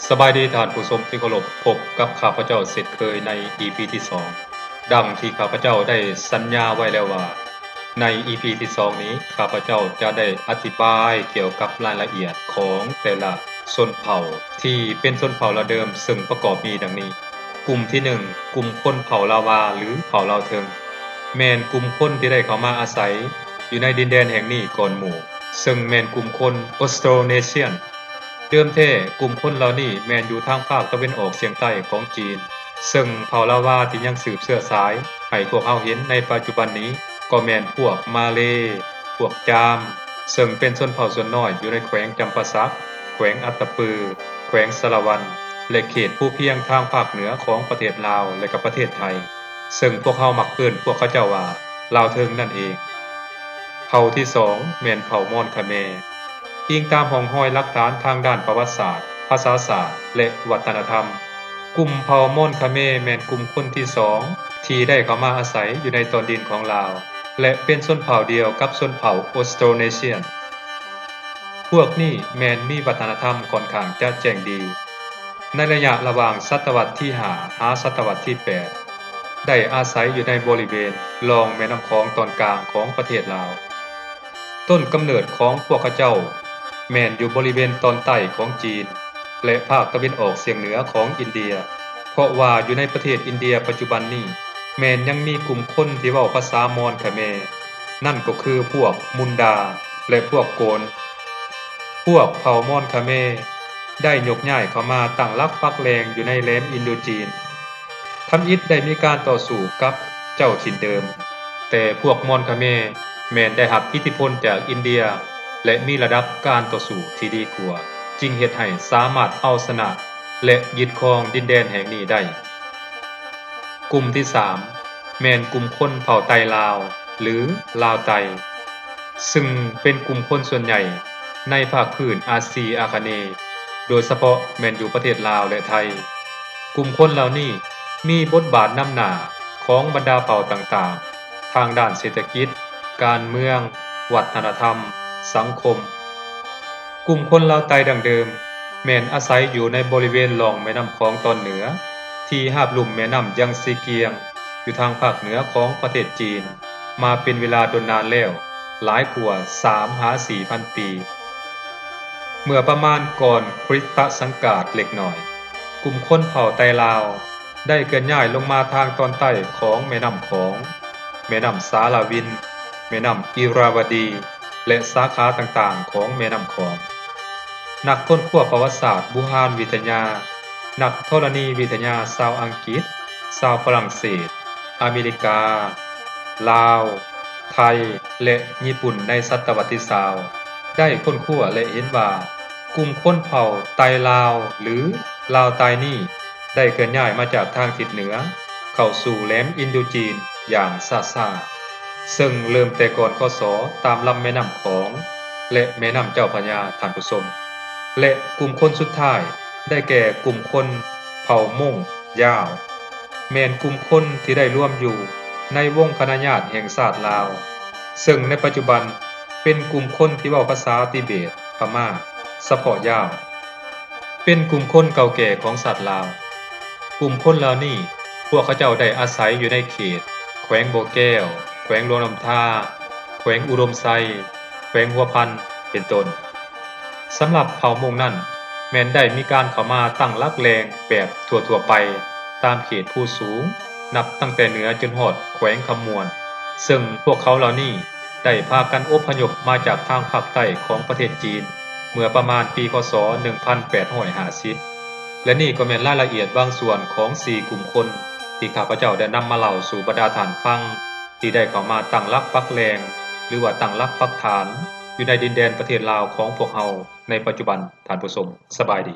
ສະບາຍດີທ່ານຜູ້ຊົມທີ່ເຄົາລົບ, ພົບກັບຂ້າພະເຈົ້າເຊັ່ນເຄີຍໃນອີພີທີສອງ. ດັ່ງທີ່ຂ້າພະເຈົ້າໄດ້ສັນຍາໄວ້ແລ້ວວ່າ ໃນອີພີທີສອງນີ້ ຂ້າພະເຈົ້າຈະໄດ້ອະທິບາຍກ່ຽວກັບລາຍລະອຽດຂອງແຕ່ລະຊົນເຜົ່າທີ່ເປັນຊົນເຜົ່າລາວເດີມ, ເຊິ່ງປະກອບມີດັ່ງນີ້. ກຸ່ມທີໜຶ່ງ, ກຸ່ມຄົນເຜົ່າລາວາ ຫຼື ເຜົ່າລາວເທິງ, ແມ່ນກຸ່ມຄົນທີ່ໄດ້ເຂົ້າມາອາໄສຢູ່ໃນດິນແດນແຫ່ງນີ້ກ່ອນໝູ່, ເຊິ່ງແມ່ນກຸ່ມຄົນ Austronesian. ເດີມແທ້ ກຸ່ມຄົນເຫຼົ່ານີ້ແມ່ນຢູ່ທາງພາກຕາເວັນອອກສຽງໃຕ້ຂອງຈີນ, ເຊິ່ງເຜົ່າລາວາທີ່ຍັງສືບເຊື້ອສາຍໃຫ້ພວກເຮົາເຫັນໃນປັດຈຸບັນນີ້ ກໍແມ່ນພວກມາເລ, ພວກຈາມ, ເຊິ່ງເປັນຊົນເຜົ່າສ່ວນນ້ອຍຢູ່ໃນແຂວງຈຳປາສັກ, ແຂວງອັດຕະປື, ແຂວງສາລະວັນ ແລະ ເຂດພູພຽງທາງພາກເໜືອຂອງປະເທດລາວ ແລະ ກະປະເທດໄທ, ເຊິ່ງພວກເຮົາມັກເອີ້ນພວກເຂົາເຈົ້າວ່າ ລາວເທິງນັ້ນເອງ. ເຜົ່າທີສອງ ແມ່ນເຜົ່າມອນຄະແມ. ອີງຕາມຮ່ອງຮອຍຫຼັກຖານທາງດ້ານປະຫວັດສາດ, ພາສາສາດ ແລະ ວັດທະນະທຳ, ກຸ່ມເຜົ່າມອນຄະແມແມ່ນກຸ່ມຄົນທີສອງທີ່ໄດ້ເຂົ້າມາອາໄສຢູ່ໃນຕອນດິນຂອງລາວ ແລະ ເປັນຊົນເຜົ່າດຽວກັບຊົນເຜົ່າ Austronesian. ພວກນີ້ແມ່ນມີວັດທະນະທຳຂ້ອນຂ້າງຈະແຈ້ງດີ. ໃນໄລຍະລະຫວ່າງສະຕະວັດທີຫ້າ ຫາສະຕະວັດທີແປດ ໄດ້ອາໄສຢູ່ໃນບໍລິເວນລ່ອງແມ່ນ້ຳຂອງຕອນກາງຂອງປະເທດລາວ. ຕົ້ນກຳເນີດຂອງພວກເຂົາເຈົ້າແມ່ນຢູ່ບໍລິເວນຕອນໃຕ້ຂອງຈີນ ແລະ ພາກຕາເວັນອອກສຽງເໜືອຂອງອິນເດຍ, ເພາະວ່າຢູ່ໃນປະເທດອິນເດຍປັດຈຸບັນນີ້ ແມ່ນຍັງມີກຸ່ມຄົນທີ່ເວົ້າພາສາມອນຄະແມ, ນັ້ນກໍຄືພວກມຸນດາ ແລະ ພວກໂກນ. ພວກເຜົ່າມອນຄະແມໄດ້ຍົກຍ້າຍເຂົ້າມາຕັ້ງຫຼັກປັກແຫຼ່ງຢູ່ໃນແຫຼມອິນໂດຈີນ. ທຳອິດໄດ້ມີການຕໍ່ສູ້ກັບເຈົ້າຖິ່ນເດີມ, ແຕ່ພວກມອນຄະແມແມ່ນໄດ້ຮັບອິດທິພົນຈາກອິນເດຍ ແລະ ມີລະດັບການຕໍ່ສູ້ທີ່ດີກວ່າ, ຈຶ່ງເຮັດໃຫ້ສາມາດເອົາຊະນະ ແລະ ຍຶດຄອງດິນແດນແຫ່ງນີ້ໄດ້. ກຸ່ມທີສາມ ແມ່ນກຸ່ມຄົນເຜົ່າໄຕລາວ ຫຼື ລາວໄຕ, ຊຶ່ງເປັນກຸ່ມຄົນສ່ວນໃຫຍ່ໃນພາກພື້ນອາຊີອາຄະເນ, ໂດຍສະເພາະແມ່ນຢູ່ປະເທດລາວ ແລະ ໄທ. ກຸ່ມຄົນເຫຼົ່ານີ້ມີບົດບາດນຳໜ້າຂອງບັນດາເຜົ່າຕ່າງໆ ທາງດ້ານເສດຖະກິດ, ການເມືອງ, ວັດທະນະທຳ, ສັງຄົມ. ກຸ່ມຄົນລາວໃຕ້ດັ້ງເດີມແມ່ນອາໄສຢູ່ໃນບໍລິເວນລ່ອງແມ່ນ້ຳຂອງຕອນເໜືອ ທີ່ຮາບລຸ່ມແມ່ນ້ຳຢາງຊີກຽງ ຢູ່ທາງພາກເໜືອຂອງປະເທດຈີນ ມາເປັນເວລາດົນນານແລ້ວ ຫຼາຍກວ່າສາມຫາສີ່ພັນປີ. ເມື່ອປະມານກ່ອນຄຣິສຕະສັງກາດເລັກນ້ອຍ, ກຸ່ມຄົນເຜົ່າໄຕລາວ ໄດ້ເຄື່ອນຍ້າຍລົງມາທາງຕອນໃຕ້ຂອງແມ່ນ້ຳຂອງ, ແມ່ນ້ຳສາລາວິນ, ແມ່ນ້ຳອິຣາວະດີ ແລະ ສາຂາຕ່າງໆຂອງແມ່ນ້ຳຂອງ. ນັກຄົ້ນຄວ້າປະຫວັດສາດບູຮານວິທະຍາ, ນັກທໍລະນີວິທະຍາຊາວອັງກິດ, ຊາວຝຣັ່ງເສດ, ອາເມລິກາ, ລາວ, ໄທ ແລະ ຍີ່ປຸ່ນໃນສະຕະວັດທີຊາວ ໄດ້ຄົ້ນຄວ້າ ແລະ ເຫັນວ່າ ກຸ່ມຄົນເຜົ່າໄຕລາວ ຫຼື ລາວໃຕ້ນີ້ ໄດ້ເຄື່ອນຍ້າຍມາຈາກທາງທິດເໜືອ ເຂົ້າສູ່ແຫຼມອິນໂດຈີນຢ່າງຊ້າໆ, ເຊິ່ງເລີ່ມແຕ່ກ່ອນ ຄ.ສ. ຕາມລຳແມ່ນ້ຳຂອງ ແລະ ແມ່ນ້ຳເຈົ້າພະຍາ, ທ່ານຜູ້ຊົມ, ແລະ ກຸ່ມຄົນສຸດທ້າຍ ໄດ້ແກ່ກຸ່ມຄົນເຜົ່າມົ້ງ ຢາວ ແມ່ນກຸ່ມຄົນທີ່ໄດ້ລວມຢູ່ໃນວົງຄະນະຍາດແຫ່ງຊາດລາວ, ເຊິ່ງໃນປັດຈຸບັນເປັນກຸ່ມຄົນທີ່ເວົ້າພາສາຕິເບດ, ພະມ້າ, ສະເພາະຢາວ, ເປັນກຸ່ມຄົນເກົ່າແກ່ຂອງຊາດລາວ. ກຸ່ມຄົນເຫຼົ່ານີ້ ພວກເຂົາເຈົ້າໄດ້ອາໄສຢູ່ໃນເຂດແຂວງບໍ່ແກ້ວ, ແຂວງຫຼວງນ້ຳທາ, ແຂວງອຸດົມໄຊ, ແຂວງຫົວພັນ ເປັນຕົ້ນ. ສຳລັບເຜົ່າມົ້ງນັ້ນ ແມ່ນໄດ້ມີການເຂົ້າມາຕັ້ງຫຼັກແຫຼ່ງແບບທົ່ວໆໄປ ຕາມເຂດພູສູງ ນັບຕັ້ງແຕ່ເໜືອຈົນຮອດແຂວງຄຳມ່ວນ, ເຊິ່ງພວກເຂົາເຫຼົ່ານີ້ໄດ້ພາກັນອົບພະຍົບມາຈາກທາງພາກໃຕ້ຂອງປະເທດຈີນ ເມື່ອປະມານປີ ຄ.ສ. ໜຶ່ງພັນແປດຮ້ອຍຫ້າສິບ ແລະ ນີ້ກໍແມ່ນລາຍລະອຽດບາງສ່ວນຂອງສີ່ກຸ່ມຄົນ ທີ່ຂ້າພະເຈົ້າໄດ້ນຳມາເລົ່າສູ່ບັນດາທ່ານຟັງ ທີ່ໄດ້ເຂົ້າມາຕັ້ງຫຼັກປັກແຫຼ່ງ ຫຼືວ່າຕັ້ງຫຼັກປັກຖານ ຢູ່ໃນດິນແດນປະເທດລາວຂອງພວກເຮົາໃນປັດຈຸບັນ. ທ່ານຜູ້ຊົມ, ສະບາຍດີ.